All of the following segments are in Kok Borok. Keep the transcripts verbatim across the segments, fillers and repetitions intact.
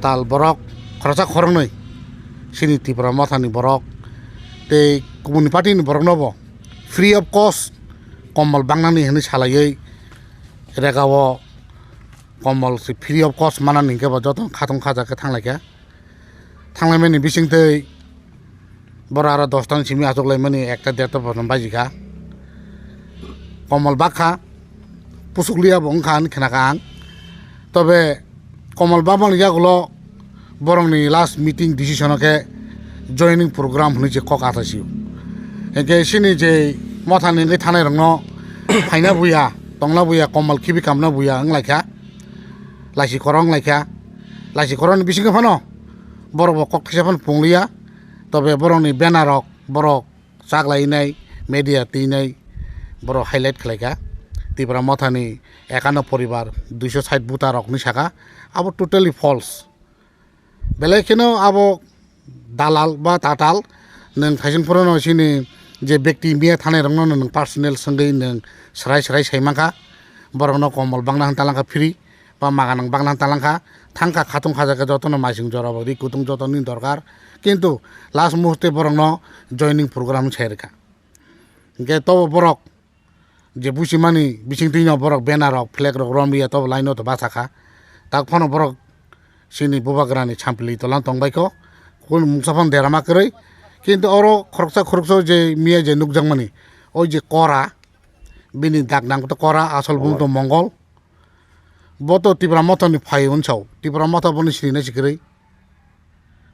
Tal borok khoroksa khoroknwi chini Tipra Mothani borok tei kubuni party ni borok no bo free of cost komol bangnani hinwi salaiwi rega o komol se free of cost manani hinkhe bo joto khatung khaja khe thanglaikha. Thanglaimani bisingtwi borok aro dosta ni simi achuk laimani ekta derta borom baji kha. Komol bakha, pusuk liya bo wngkha hinwi khna kha ang. Tobe komol bakmani yagulo borokni last meeting decision o khe joining program hinwi je kok asa sio. Hinkhe chini je mothani wngwi thanai rokno phaina buya, tongna buya, komol khibi kamna buya wnglaikha. Laisi korong wnglaikha. Laisi korongni bisingo phano borok bo kok thisa phano pungliya. Tobe borokni banner rok borok chaklainai, media twinai borok highlight khlaikha. Tipra Mothani ekano poribar duiso sait voter rokni saka, abo totally false. Belai kheno abo dalal ba tatal, nwng thaising phorono chini je bekti miya thanai rokno nwng personal swngwi nwng srai srai sai mankha, borokno komol bangna hwn talangkha free. Ba maganang bangna talangkha, thangkha khatung khajakhe jotono maising jora bo ri kutung joto nini dorkar, kintu last muhurte borokno joining program sai rwkha. Hinkhe tobo borok je buchimani bisingtwino borok banner rok flag rok romliya tobo line o to bachakha, tak phano borok chini bubagrani sampli tolang tongbaikho, kun mungsa phano derama kwrwi, kintu oro khoroksa khoroksa je miya je nukjakmani, o je kora, bini dak nangkhe kora, asol bumung to mongol. Bo to Tipra Mothani phai unsao, Tipra Motha bono sinina sikwrwi.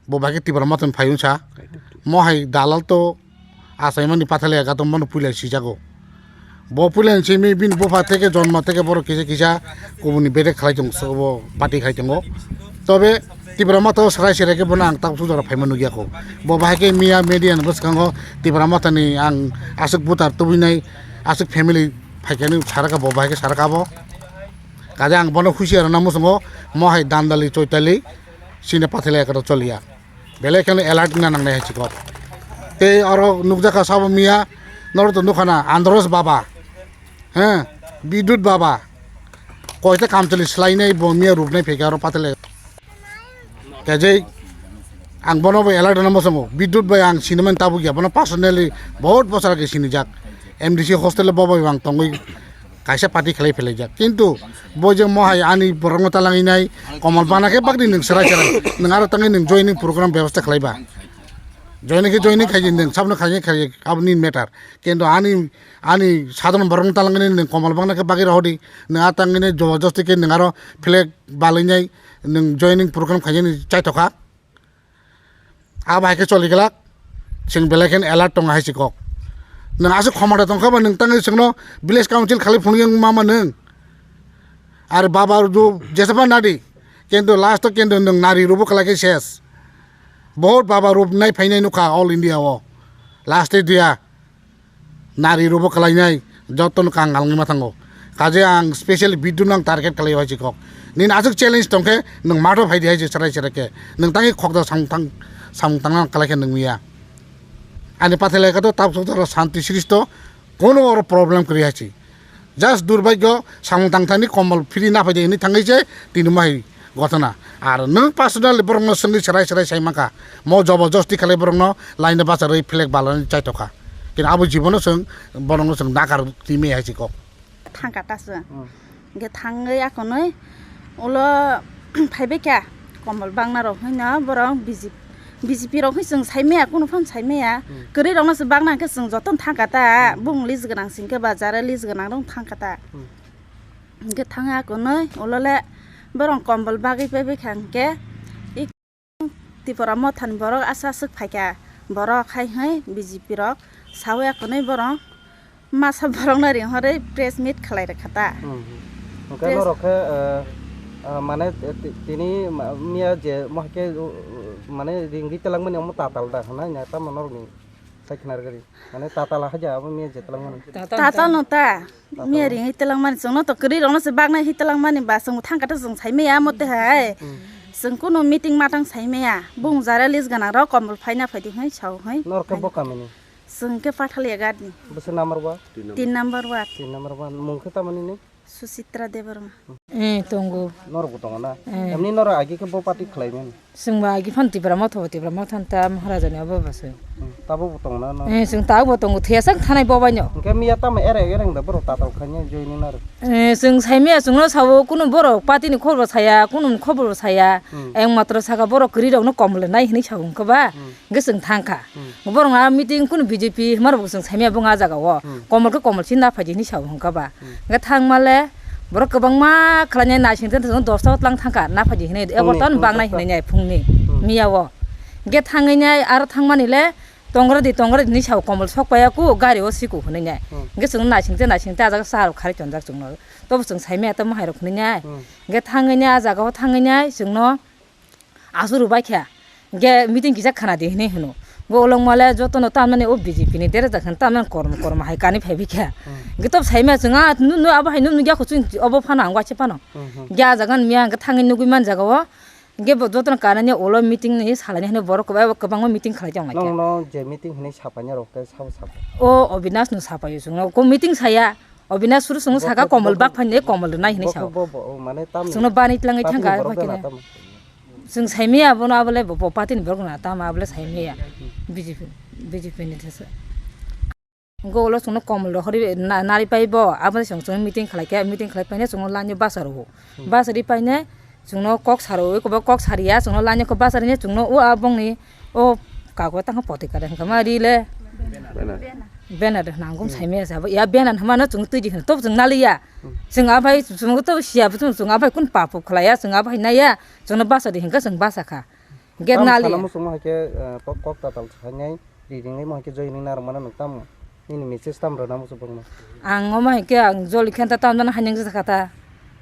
Bo bai khe Tipra Mothani phai unsa. Mo hai dalal to achaimani pathale aga to mono puila sijago. Bo puila simi bini bupha theke jonmo theke borok kisa kisa kubuni bedek khlai tong so bo party khai tongo. Tobe Tipra Motha o sarai serai khe bono ang tak sujaro phaima nukya kho. Bo bai khe miya media ni bwskango Tipra Mothani ang aswk voter tubunai aswk family phaikhe saraka bo bai khe saraka bo. Kaje ang bono husiar rwna muchungo, mo hai dandali choitali sini pathele ekro choliya. Belai kheno alert wngna nangnai hai chikok. Tei oro nukjakha sabo miya, norok to nukhana Andros Baba, he, Bidut Baba, koita kamchali swlainai bo miya rupnai phaikha oro pathele. Kajai ang bono bo alert rwna muchungo, Bidut bai ang sinimani tabuk ya, bono personally bahut bosor age sinijak. M D C hostel bo bai ang tongwi kaisa party khlai phelaijak. Kintu bo je mo hai ani borokno talanginai komol bana khe bagdi nwng serai serai. Nwng aro tangwi nwng joining program bebosta khlaiba. Joining khe joining khaidi nwng sabno khaidi khaidi aboni matter. Kintu ani, ani sadharon borokno talanginai nwng komol bana khe bagwi rohodi. Nwng a tangwini jobojosti khe nwng aro flag balainai nwng joining program khainani chaithokha. Abo hai khe choli glak, chwng belai kheno alert tongo hai se kok. Nwng aswk khomota tongkha ba nwng tangwi chwngno village council khalai phunukya wngma ma nwng. Ar baba rw jesa pha nadi, kintu last o kintu nwng nari rwbo kwlai khe ses. Bahut baba rw nai phainai nukha all India o. Last o dia. Nari rwbo kwlainai jotono kangal wngwi ma thango. Kaje ang specially Bidut no ang target khlai hai chikok. Nini aswk challenge tongkhe nwng matho phaidi hai se chwrai chwrai khe. Nwng tangwi khokda samung tang, samung tangna kwlai khe nwng ya. Ani pathai lai khe to tabuk tabuk santi sristo kono oro problem kwrwi hai se. Just durbhagyo samung tangthani komol phiri na phaidi hinwi thangwi se tini mo hai. Gotona. Ar nwng personally borokno swngwi serai serai sai mankha. Mo jobojosti khalai borokno laino bacharwi flag balani chaitokha. Kintu abo jibono chwng borokno chwng nakar timi hai se kok. Thangkha ta chwng. Hmm. Hwnkhe thangwi akonwi ulo phaibaikha komol bangna rok hwino borok B J P, B J P rok hwn chwng saimaya kunu phano saimaya. Hmm. Kwrwi rokno se bagna hwnkhe chwng jotono thangkha ta. Hmm. Bung list gwnang singkhe ba jara list gwnang rok thangkha ta. Hmm. Hwnkhe thangwi akonwi ulole borok kombol bagwi paibaikha hwnkhe, i Tipra Mothani borok aswk aswk phaikha, borok hai hai B J P rok sawi akonwi borok masa borokno ringhorwi press meet khlai rwkha ta. Hmm, hmm. Hwnkhe press norok khe, eh, eh, mane, eh, ti-, tini ma-, miya je mohai khe, uh, uh, mane ringwi twlangmani omo tatal da hwnwi na tamo norokni sai khna rwgwi. Mane tatal haja abo miya je twlangmani. Tatal no ta. Miya ringwi twlangmani chwngno to kwrwi rokno se baknai hi twlangmani ba chwng thangkha ta chwng saimaya amo te hai. Hmm. Chwng kunu meeting matang saimaya. Bung jara list gwnang rok kombol phaina phaidi hai sao hai. Norok khe bo kamini? Chwng khe Pathalia ghat ni. Bwswk number wa? Tin number wa. Tin number wa. Mung khe tamani ni? Susitra Debbarma. Eh, tongo. Norok bo tongo na? Eh. Emni norok agi khe bo party khlai mani? Chwng ba agi phan Tipra Motha bo, Tipra Motha ta Maharaja ni obo bo se. Hmm, tabuk bo tongo na no? Eh, chwng tabuk bo tongo, thwiya sak thanai bo bai no. Hwnkhe miya tamo ereng ereng da borok tatal khainai joining narwk? Eh, chwng saimaya chwngno sao, kunu borok party ni khobor bo saya, kunu khobor bo saya. Hmm. Eng matro saka borok kwrwi rokno komol nai hinwi sao hwnkhe ba. Hmm. Hwnkhe chwng thangkha. Hmm. Borok a meeting kunu B J P hwnba rok chwng saimaya bo a jaga o. Hmm. Komol khe komol si na phaidi hinwi sao hwnkha ba. Hmm. Hwnkhe thangma le borok kwbangma khlainai naising ten thang dos ta tlang thangkha na phaidi hinwi ebo ton bangnai hinwi nai phungni. Hmm. Miya o. Hwnkhe thangwi nai aro thangmani le tongra di tongra di hinwi sao komol sok paiya ku gari o siku hinwi nai. Hmm. Hwnkhe chwng naising te naising te a jaga cha rok kharwi tonjak chwngno. Tobo chwng saimaya tamo hai rok hinwi nai. Hmm. Hwnkhe thangwi nai a jaga o thangwi nai chwngno Asuru bai kha. Ge meeting kisa khana di hinwi hwno. Bo ulok male joto no tamani o B J P ni dere jak hin tamani korom korom hai kani phai bikha. Hmm. Ge top saima chwng a nu nu abo hai nu nu ya kho chwng obo phano ang waise phano. Hmm, hmm. Ge a jaga miya ang thangwi nugwi man jaga o. Ge bo joto no kanani ulo meeting ni salani hino borok kwbangma meeting khlai tong lai kha. Nong no je meeting hinwi sapai na rok te sabo sabo. O Obinash no sapai o chwng no ko meeting saya. Obinash suru chwng saka komol bak phai ne komol nai hinwi sao. Bo, bo, bo, mane tamni. Chwngno bani tlangwi thangkha. Chwng saimaya abono abole bo, bo party ni borok na tamo abole saimaya. B J P, B J P ni thasa. Go ulo chwngno komol rohori na, nari pai bo, abole chwng chwng meeting khlai khe, meeting khlai paine chwngno lanyo basa rwo. Hmm. Basa ri paine chwngno kok saro, oi kobo kok sariya, chwngno lanyo kok basa ri ne chwngno o abongni o kago tangkha poti kare hwnkha ma ri le. Banner. Banner de nangum saimaya sabo. Ya banner hama no chwng twi di hwn, tobo chwng naliya. Hmm. Chwng abai chwng to siya, chwng abai kun papu khlaiya, chwng abai naiya, chwngno basa di hwnkha chwng basa kha. Get naliya. Tamo sana muchungma hai khe, eh, kok, kok tatal khainai, ri ringnai mo hai khe joining narwk mano nwng tamo? Nini message tam rwna muchung bangma? Ang omo hai khe ang joli khe ta tam jana hai nang jakha ta.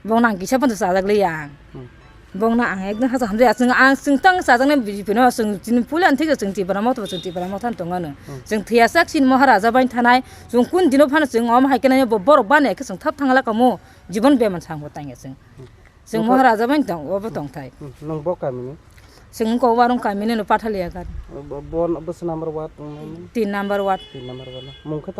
Bong nang kisa pon chajak liya ang. Hmm. Bong na ang ekdom hasa hamjaya chwng ang chwng tang chajaknai B J P no chwng chini puila thik chwng Tipra Motha bo chwng Tipra Motha tong ano. Hmm. Chwng thwiya sak chini Maharaja bai thanai chwng kun dino phano chwng omo hai khe nai bo borok bani khe chwng thap thangla kamo jibon beman sang bo tangya chwng. Hmm. Chwng Maharaja bai tong obo tong thai. Hmm. Nwng bo kami ni? Chwng wngkha Warung kamini no Pathalia gari. Bo, bo, bwswk number ward wngnai? Tin number ward. Tin number ward. Mung khe